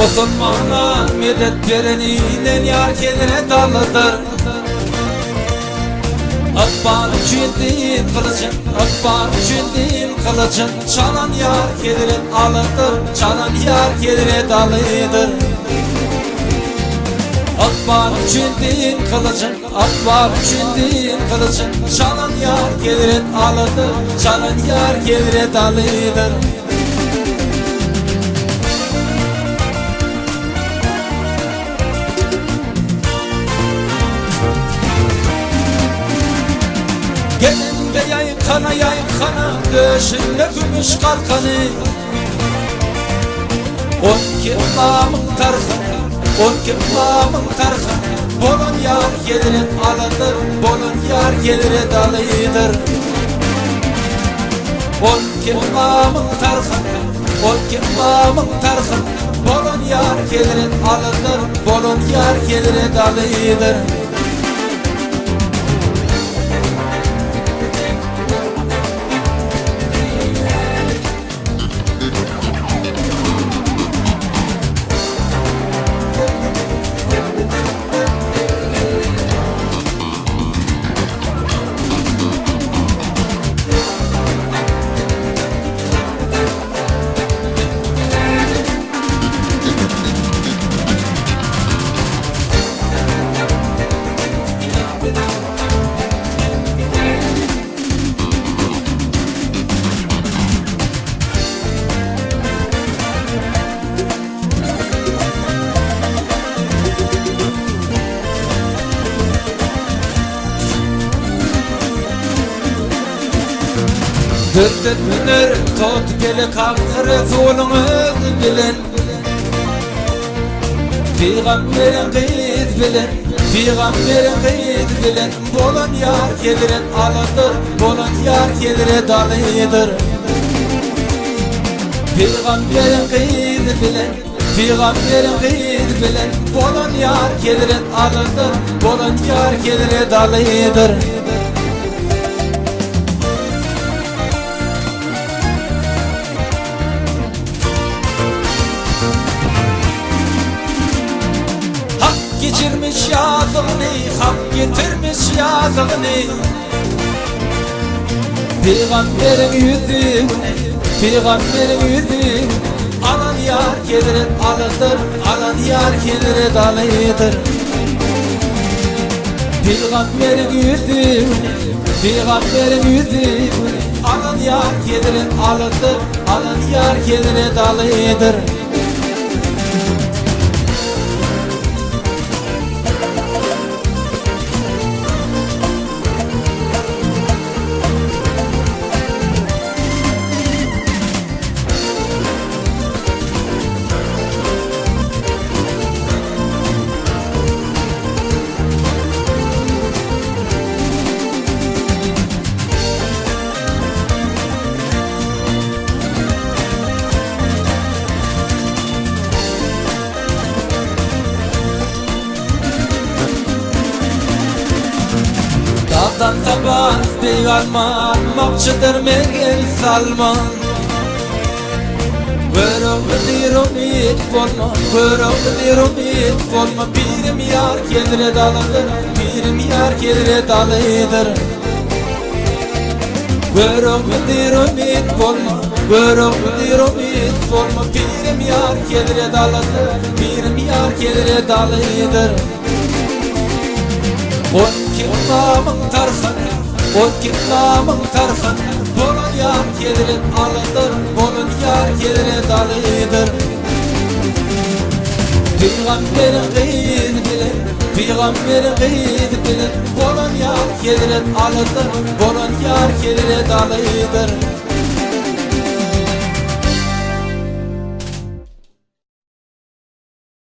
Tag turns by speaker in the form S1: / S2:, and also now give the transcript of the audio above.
S1: Musulmana medet beren inen ýar hezret Alydyr. Ykbal üçin din gylyjyn, ykbal üçin din gylyjyn Çalan ýar hezret Alydyr, çalan ýar hezret Alydyr. Ykbal üçin din gylyjyn, ykbal üçin din gylyjyn Çalan ýar hezret Alydyr, çalan ýar hezret Alydyr. Gelende ýaýkana ýaýkana Döşünde kümüş galkany 12 ymamyň tarhany 12 ymamyň tarhany Bolan ýar hezret Alydyr Bolan ýar hezret Alydyr 12 ymamyň tarhany 12 ymamyň tarhany Bolan ýar hezret Alydyr Bolan ýar hezret Alydyr. Dürden müner tot gelek hak Resulyň özi bilen Pygamberiň gyz bilen Pygamberiň gyz bilen Bolan ýar hezret Alydyr Bolan ýar hezret Alydyr Pygamberiň gyz bilen Pygamberiň gyz bilen Bolan ýar hezret Alydyr Bolan ýar hezret Alydyr. Hak geçirmiş ýazygyny, Hak getirmiş ýazygyny. Pygamberiň ýüzüni, Pygamberiň ýüzüni alan ýar hezret Alydyr, alan ýar hezret Alydyr. Pygamberiň ýüzüni, Pygamberiň ýüzüni alan ýar hezret Alydyr, alan ýar hezret Alydyr. Dagdan tapan beýik alma, Makçydyr men el salma. Görogly diýr umyt bolma, Görogly diýr umyt bolma, Pirim ýar hezret Alydyr, Pirim ýar hezret Alydyr. Görogly diýr umyt bolma, Görogly diýr umyt bolma, Pirim ýar hezret Alydyr, Pirim ýar hezret Alydyr. 12 ymamyň tarhany, 12 ymamyň tarhany, Bolan ýar hezret Alydyr, Bolan ýar hezret Alydyr. Pygamberiň gyzy bilen, Pygamberiň gyzy bilen, Bolan ýar hezret Alydyr, Bolan ýar hezret Alydyr.